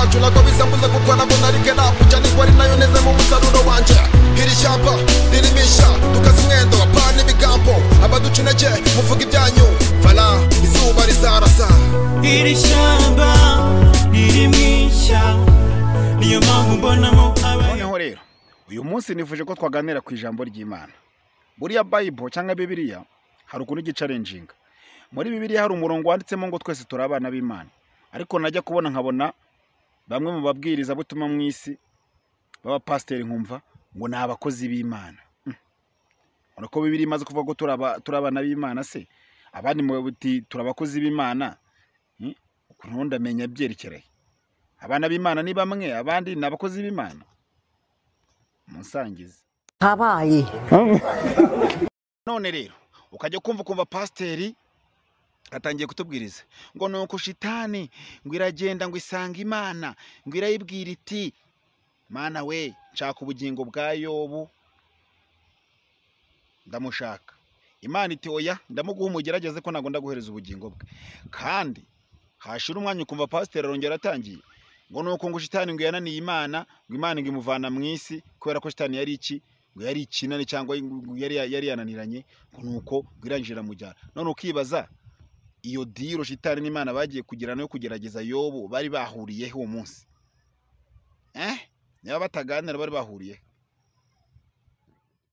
Wacu ntabwo bizambuza gukora ngo narike rapu cyane ko ari nayo neza mu musaruro wanjye. Iri shyamba ririmisha dukaza umwendo apana ibigambo, abaduca intege muvuga ibyanyu fara izuba rizarasa. Iri shyamba ririmo ishya, niyo mpamvu mbonamo aba. Noneho rero uyu munsi nifuje ko twaganira ku ijambo ry'Imana. Buriya Bible cyangwa Bibiliya hari ukuntu igicarenjinga. Muri Bibiliya hari umurongo wanditsemo ngo twese turi abana b'Imana, ariko najya kubona nkabona bamwe mu babwiriza butumwa mu isi b'abapasiteri nkumva ngo ni abakozi b'Imana. Urabona ko Bibiliya imaze kuvuga ko turi abana b'Imana, se abandi mu buti turi abakozi b'Imana. Ukuntu ndamenya byerekeranye abana b'Imana ni bamwe, abandi ni abakozi b'Imana. Munsangize. Habaye. None rero ukajya kumva ukumva pasiteri atangiye kutubwiriza ngo nuko shitani ngo iragenda ngo isanga Imana, ngo irayibwira iti Mana we, nshaka ubugingo bwa Yobu, ndamushaka. Imana iti oya, ndamuguha umugerageze ko ntabwo ndaguhereza ubugingo bwe. Kandi hashira umwanya ukumva pasiteri arongera atangiye ngo nuko ngo shitani ngo yananiye Imana, ngo Imana ngo imuvana mu isi kubera ko shitani yari iki, ngo yari ikinani cyangwa ngo yari yananiranye, ngo nuko ngo irangije iramujyana. None ukibaza iyo diro shitani n'Imana bagiye kugirana yo kugerageza Yobu bari bahuriyeho uwo munsi? Niba bataganira bari bahuriye.